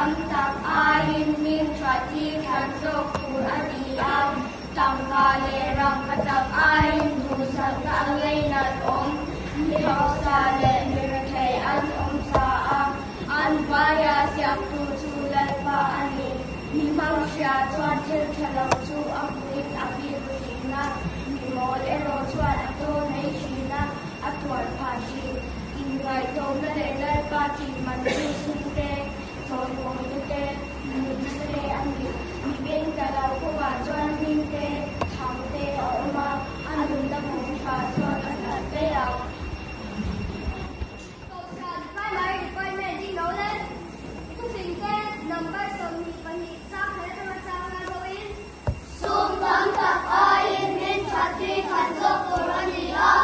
tam tak aiin hming that hi thlan zawk tur a ni a, tangka leh rangkachak aiin duhsakna a ngainat awm. Mi hausa leh mi rethei an awm sa a, an vaia siamtu chu Lalpa a ni. Mi hmanghria chuan thil tha lo chu a hmuin a biru thin a, mi mawl erawh chuan a tawn mai thin a, a tuar phah thin. Inngaihtlawmna leh Lalpa tih man chu sum te, chawimawina te, nunna te a ni. Mi beng ta lo kawngah chuan hming te, thang te a awm a, a nunna kawng tha chuan a hlat daih ang. Kohhran Primary Department ding lo le thufing te number 22 chang khat atanga chang lai pawhin. Sum tam tak aiin min that hi khan zawk tur a ni a,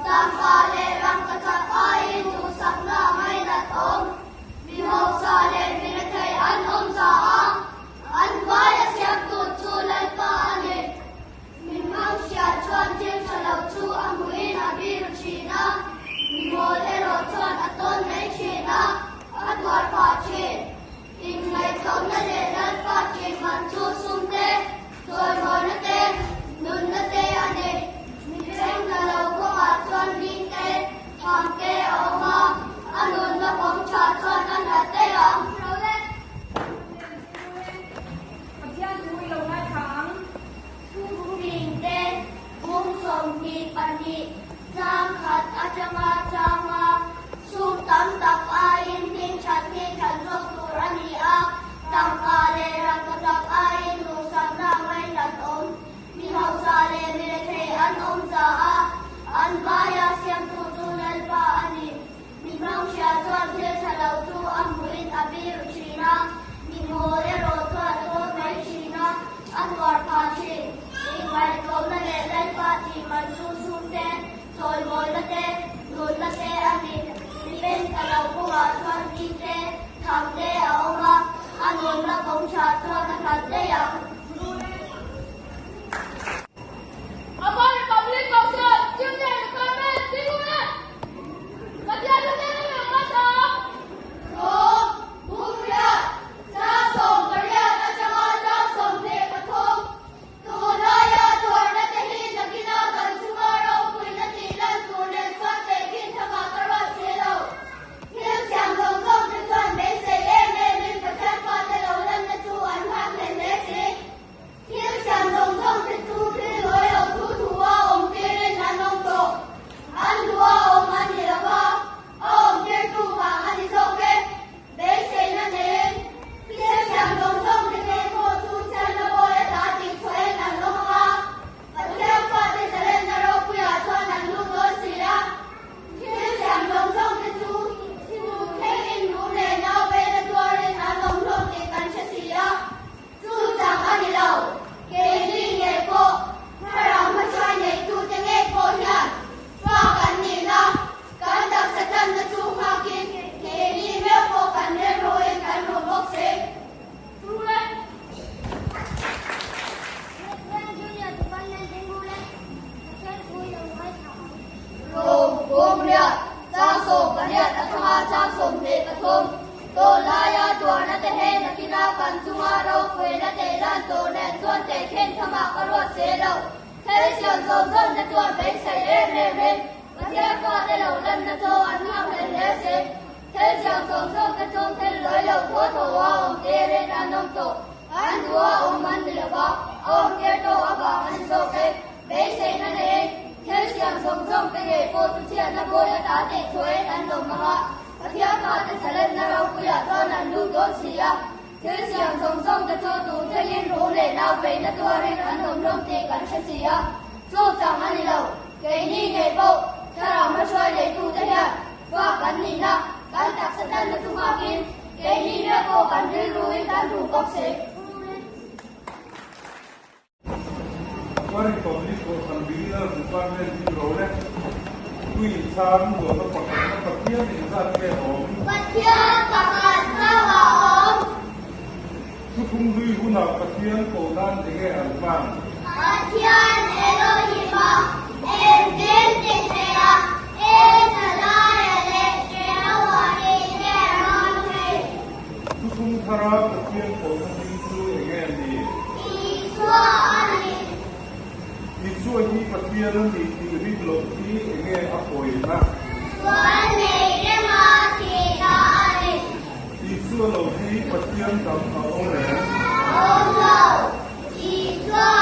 tangka leh rangkachak aiin duhsakna a ngainat awm. Mi hausa leh mi rethei an awm za a, an vai a siamtu chu Lalpa a ni. Mi hmanghria chuan thil tha lo chu a hmuhin a biru thin a, mi mawl erawh chuan a tawn mai thin a, a tuar phah thin. Inngaihtlawmna leh Lalpa tih man chu sum te, chawimawina te, nunna te a ni. Mihring hna lo kawngah chuan hming te, thang te a awm a, a nunna kawng tha chuan a hlat daih ang. Pathian thu i lo ngaithla ang. Thufing te, bung 22, chang khat atanga changa sum tam tak aiin hming that hi that zawk tur a ni a, tangka leh rangkachak aiin duhsakna ngainat awm. Mi hausa leh mi rethei an awm za a, an vaia siamtu chu Lalpa a ni. Mi hmanghria chuan thil tha lo chu a hmuhin a biru thin a, mi mawl erawh chuan a tawn mai thin a, a tuar phah thin. Inngaihtlawmna leh Lalpa tih man chu sum te, chawimawina te, nunna te a ni. Mi beng ta lo kawngah chuan hming te, tham te a awm a, a nunna kawng tha chuan a hlat daih ang. Amar Republic Kohhran Junior Department Tihuna Pathian Pathian a hmel hmasa. Rawng, Bumriat, Chang 18 atanga chang 23, Tunlaia tuarna te hi nakina kan chunga ropuina tih lan tur nen chuan tehkhin thamah ka ruat si lo. Thil siam zawng zawng te chuan beisei em em in Pathian fate lo lanna chu an nghak hle hle si. Thil siam zawng zawng te chu thil lawi lo thu thu a awm tirin an awm tawh. An duh a awm a ni lo va, a awm tirtu vang a ni zawk e. Beiseina neiin thil siam zawng zawng te ngei pawh chu chhiatna bawi ata tih chhuahin an awm ang a, Pathian fate zalenna ropuiah chuan an lut dawn si a. Thil siam zawng zawng te chu tun thlengin lung leh nau beina tuarin an awm hlawm tih kan hre si a. Chu chang a ni lo, keini ngei pawh thlarau hmahruai neitute ngei pawh hian fa kan nihna, kan taksa tanna chu nghakin keini meuh pawh kan rilruin kan hmu bawk si. Rom, Bawngriat, Chang 18 atanga chang 23, Tawh laia tuarna te he nakina kan chunga ropuina teh lan tawh nen chuan teh khen thamah ka ruat se lo. Thil siam zawng zawng te chuan beisei em em in Pathian fate lo lanna chaw an nghak hlel hle si. Thil siam zawng zawng te chu thil lawi lo thaw thaw a awm tirin an awm tawh. An duh a awm an ni lova, a awm tir tawh avang a ni zawk e. Beiseina neiin thil siam zawng zawng te ngei pawh chu chhiatna bawi ata teh chhuahin an lawm ang a, Pathian fate zalenna ropuiah chuan an lut dawn si a, thil siam zawng zawng te chu tun thlengin rum leh nau beihna tuarin an awm hlawm tih kan hre si a, chu chang a ni lo. Keini ngei pawh thlarau hmahruai neitute hian fa kan nihna kan taksa tanna chu nghakin keini meuh pawh kan rilruin kan rum bawk si. Upper Republic Kohhran Beginner Department hi ro le tui chhang zawhna pakhatna Pathian engzat nge awm? Pathian pakhat chauh a awm. Thuthlung hlui hunah Pathian koh nan enge an hman? Pathian Elohim a engkim ti thei a, El Shaddai-a leh Jehovah tih te a hmang thin. Thuthlung thar. Thara Pathian kohna hming chu enge a ni? Isua a ni. Isua hi Pathian a ni tih rin loh hi enge a pawina? Sual nei rema thihna a ni. Isua lo hi Pathian dang a awm em? Awm lo. Isua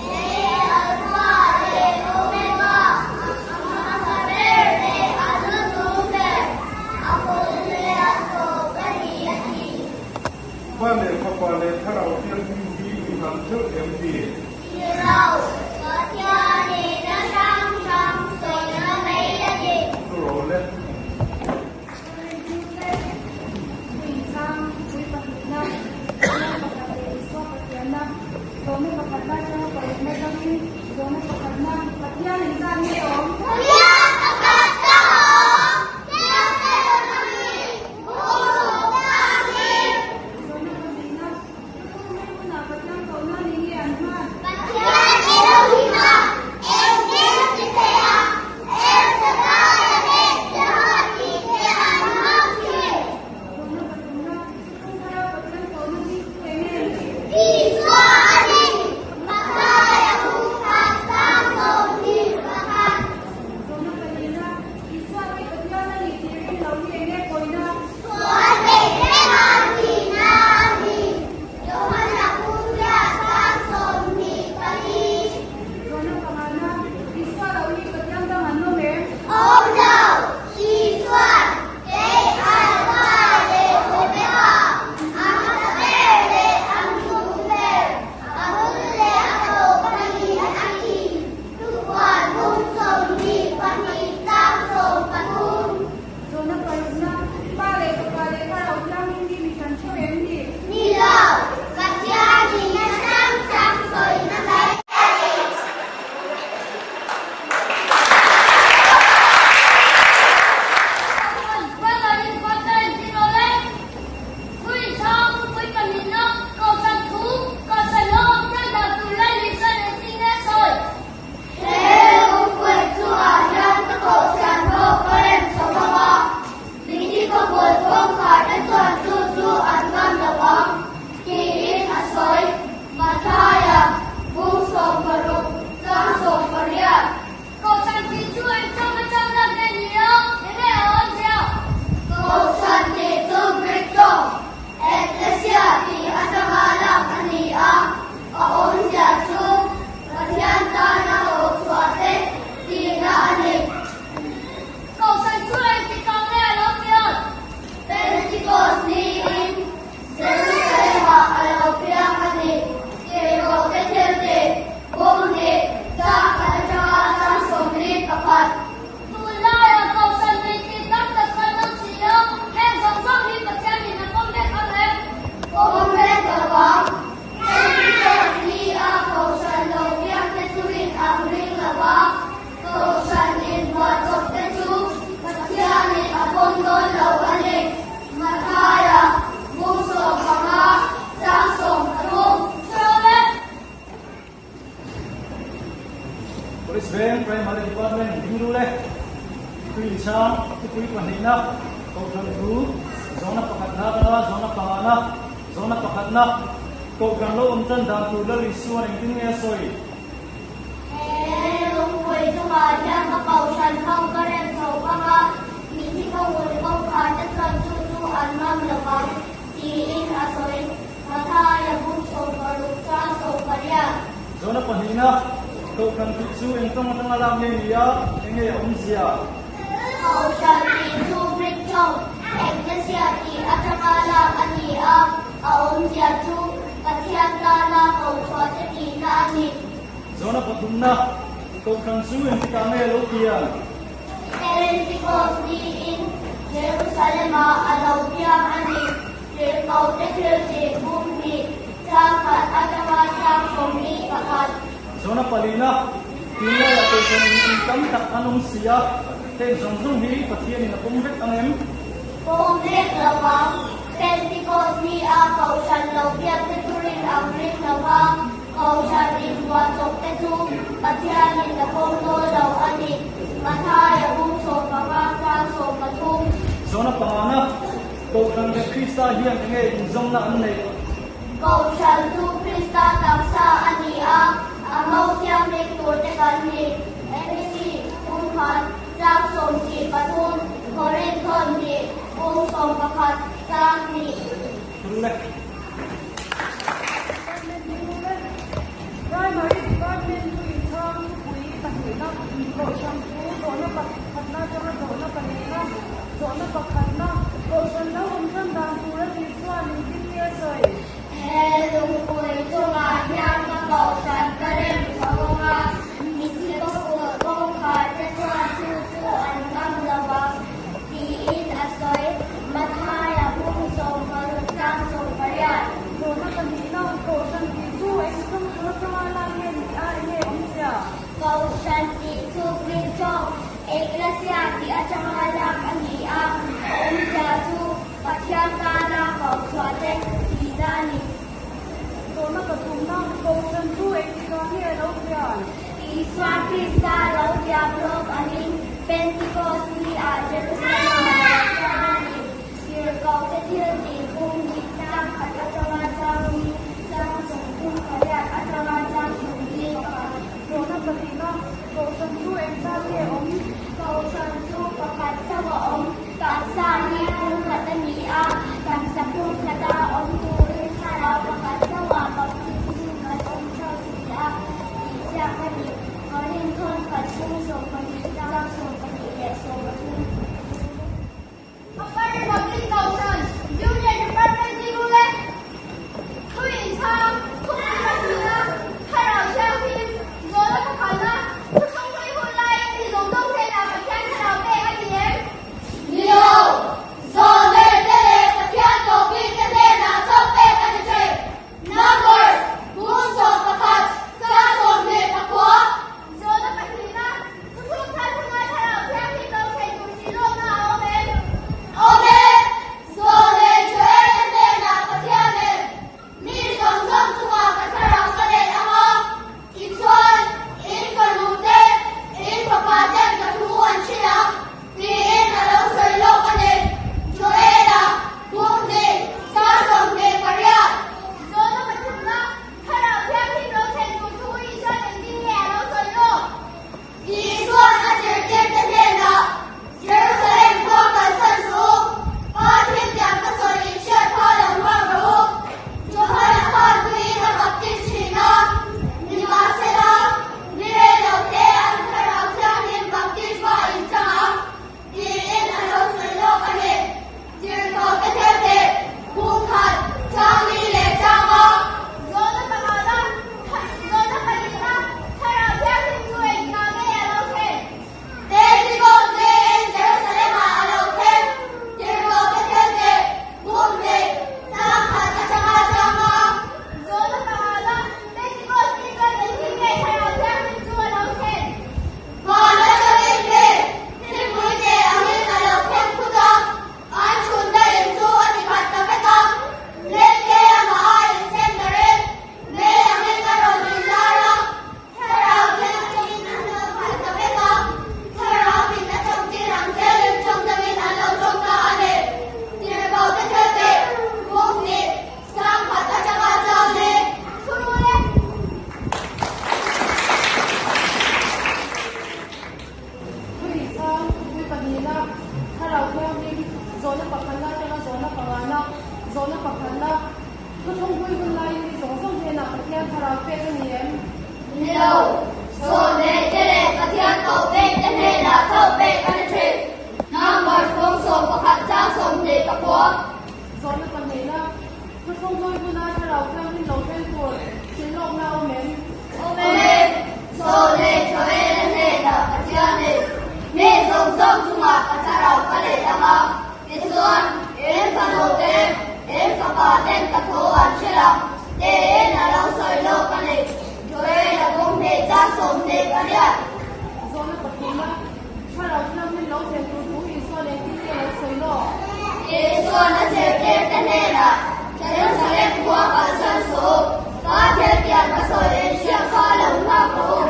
lei Alpha leh Omega, a hmasa ber leh a hnuhnung ber, a bul leh a tawp a ni a ti. Pa leh Fapa leh Thlarau Thianghlim hi i hman theuh em ni? Ni lo, Pathian nena hrang hrang sawina mai a ni. Thu rawh le. Pathian pakhat ka awm, Thiang te rawn a ni, Bawlhhlawh ka ni. Pathian Elohima, engkim ti thei a, El Shaddai a leh Jehovah tih te an hmang thin. Isua a ni, Mathaia bungkhat sang 21. Sual neih reng a tihna a ni. Johana Pumriah sang 24. Awm lo, Isuan, Kei Alpha leh Omega, a hmasa ber leh a hnuhnung ber, a bul leh a tawp a ni, a ti. Tukuan bung 22 tlang 13. Zawhna parukna, Pa leh Fapa leh Thlarau Thianghlim hi mi hran theuh em ni? Ni lo, Pathian nihna hrang hrang sawina mai a ni. He lungpui chungah hian ka kohhran ho ka rem chho ang a, mithi ka bul kawngkhar te chuan chu chu an ngam lo ang, tiin a sawi. Mathaia, bung 60, chang 18. Kohhran tih chu eng tawng atang lak nge ni a, enge a awmzia? Kohhran tih chu Greek tawng, ekklesia tih atanga lak a ni a, a awmzia chu Pathian tana koh chhuah te tihna a ni. Kohhran chu engti kang nge a lo pian? Pentikos niin Jerusalem-ah a lo piang a ni. Tirhkoh te thil tih, bung hnih, chang khat atanga chang 41. Tunlaiah Kohhran nei tih tam tak kan awm si a, heng zawng zawng hi Pathianin a pawm vek ang em? Pawm vek lo ang. Pentikos ni a Kohhran lo piang te chuin an ring lo va, Kohhran inbuah chawp te chu Pathianin a pawm dawn lo a ni. Mathaia, bung 15, chang 13. Chawleh. Police Veng Primary Department ding ru le Tui Chang thupui pahnihna Kohhran thu zawhna pakhatna atanga zawhna pangana zawhna pakhatna Kohhran lo awm tan dan tur Lal Isuan engtin nge a sawi? He lungpui chungah hian ka kohhran ho ka rem chho vang a, mithi ka hul kawngkhar te chuan chu chu an ngam lo vang, tiin a sawi. Mathaia bung 60 chang 18. Zawhna pahnihna, Kohhran tih chu eng tawng atanga lak nge ni a, eng nge a awmzia? Kohhran tih chu Greek tawng, ekklesia tih atanga lak a ni a, a awmzia chu Pathian tana kochhuah te tihna a ni. Zawhna pathumna, Kohhran chu engtikah nge lo pian? Pentikos niin Jerusalem-ah a lo piang a ni. Tirhkohte thil tih bum hnih, chang khat atanga chang 41. Zawhna palina, Tunlaiah Kohhran in tam tak an awm si a, heng zawng zawng hi Pathianin a pawm vek ang em? Pawm vek lo ang. Pentikos ni a Kohhran lo biakte thurin ang ring lo va, Kohhran inbuah chawpte chu Pathianin a pawm dawn lo a ni. Mathaia bung 15 chang 13. Zawhna pangana. Kohhran leh Krista hian enge inzawmna an neih? Kohhran chu Krista taksa a ni a, a ngo thianghlim turte kan ni. Efesi, Pumkhat, chang 23, Korintho hnih, pum 11, chang hnih. Thurule. Primary Department chu inchhang thupui pahnihna, Kohhran thu zawhna pakhatna atanga zawhna pahnihna, zawhna pakhatna, Kohhran lo awm tan dan tur a tih chuan engtin nge a sawi? He lungpui chungah hian ka Kohhran ka rem tho ang a, mitthi kawpul kawngkhar te chuan chu chu an ngam lo vang, tiin a sawi. Mathaia bung 16 chang 18. Zawhna pahnihna, Kohhran tih chu eng ṭawng tur aṭanga lak nge ni a, eng nge awmzia? Kohhran tih chu Greek ṭawng Ekklesia tih aṭanga lak a ni a, a awmzia chu Pathian tana kohchhuah te tihna a ni. Zawhna pathumna, Kohhran chu engtikah nge a lo pian? Isua Krista lo diam lawk angin Pentikos ni ah Jerusalem ah lo pian a ni. Tirhkohte thil tih bung hnih chang khat atanga chang ni chang 38 atanga chang 41. Zawhna pahnihna, Kohhran chu engzat nge awm? Kohhran chu pakhat chauh a awm. Taksa hi pumkhat a ni a, taksa pumkhata awm turin thlarau pakhat chauhah baptism kan awm theuh si a tih ziak a ni. Korinthawn khat bung 12 chang 12 leh 13. Upper Republic Kohhran Junior Department Zirlai leh Thu Inchhang Thupui pahnihna Thlarau Thianghlim Zawhna pakhatna Thuthlung hlui hun laiin mi zawng zawng hnenah Pathian Thlarau pek a ni em? Ni lo, Zawhner te leh Pathian tawhbik te hnenah chauh pek a ni thin. Numbers, bung 11, chang 24. Zawhna pahnihna Thuthlung thar huna Thlarau Thianghlim lo thlen tur hrilh lawkna a awm em? Awm e! Zawhner Joel te hnenah Pathian em? Mi zawng zawng chungah ka thlarau ka let ang a, tichuan in fanu te, in fapa ten ka thu an hrilh ang, tiin a lo sawi lawk a ni. Joel-a, bung hnih, chang 28. Zawhna pathumna, Thlarau Thianghlim lo thlen tur thu Isuan engtin nge a lo sawi lawk? Isuan a zirtirte hnenah, Jerusalem khua kalsan suh u, Pa thiltiang ka sawi in hriat kha lo nghak rawh u. Johana khan tuiin a baptis thin a, nimahsela, ni rei lo te an Thlarau Thianghlim baptisma in chang ang, tiin a lo sawi lawk a ni. Tirhkohte theuhteh, bung khat, chang li leh chang a. Zawhna pakhat a, zawhna pahnihna, Thlarau Thianghlim chu engtikah nge a lo thlen? Pentecost niin Jerusalem-ah a lo thleng. Tirhkohte theuhteh, bung hnih, chang khat atanga chang a. Zawhna pakhat a, Pentecost ni chuan engtin nge Thlarau Thianghlim chu a lo thlen? Van atangin mi thilpui te angin a lo thleng phut a, an chhunna in chu a ti khat ta vek a. Lengte amah a insen darin mei angin a rawn inlar a, Thlarau Thianghlimin an lo khat ta vek a, Thlarauin a tawngtir ang zelin tawng dangin an lo tawng ta a ni. Tirhkohte theuhteh, bung hnih, sang khat atanga chang li. Thurule. Thuri chang thupui pahnihna, Thlarau Thianghlim, zawhna pakhatna atanga zawhna pangana, zawhna pakhatna, Thuthlung hlui hun laiin mi zawng zawng hnenah Pathian Thlarau pek a ni em? Ni lo, Zawhne te leh Pathian koh pek te hnenah chauh pek a ni thin. Numbers bawm 11 chang 29. Zawhna pahnihna, Thuthlung hlui huna Thlarau Thianghlim lo thleng tur hrilh lawkna a awm em? Awm e, Zawhne Joel-a hnenah Pathianin mi zawng zawng chungah ka Thlarau ka let ang a, tichuan in fanu te, in fapa ten ka thu an hrilh ang, tiin a lo sawi lawk a ni. Joel-a bung hnih chang 28. Zawhna pathumna, Thlarau Thianghlim lo thlen tur thu Isuan engtin nge a lo sawi lawk? Isuan a zirtirte hnenah, Jerusalem khua kalsan suh u, Pa thiltiang ka sawi in hriat kha lo nghak rawh u.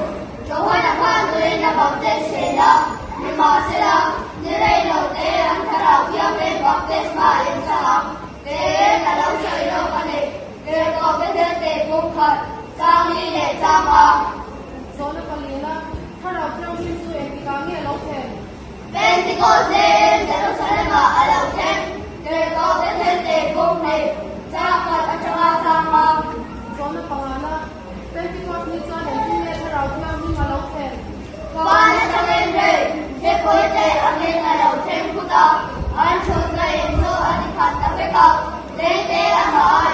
Johana khan tuin a baptis thin a, nimahsela, ni rei lo te an Thlarau. Thlarau Thianghlim baptisma in chang ang, tiin a lo sawi lawk a ni. Tirhkohte thiltih pumkhat, chang li leh chang a. Zawhna palina, Thlarau Thianghlim chu engtikah nge a lo thlen? Pentecost niin Jerusalem-ah a lo thleng. Tirhkohte thiltih pumhnih, chang khat atanga chang a. Zawhna pangana, Pentecost ni chuan engtin nge Thlarau Thianghlim a lo thlen? Van atangin rei, mipui te angin a lo thleng phut a, an thutna in chu a ti khat ta vek a, lei te a hma a.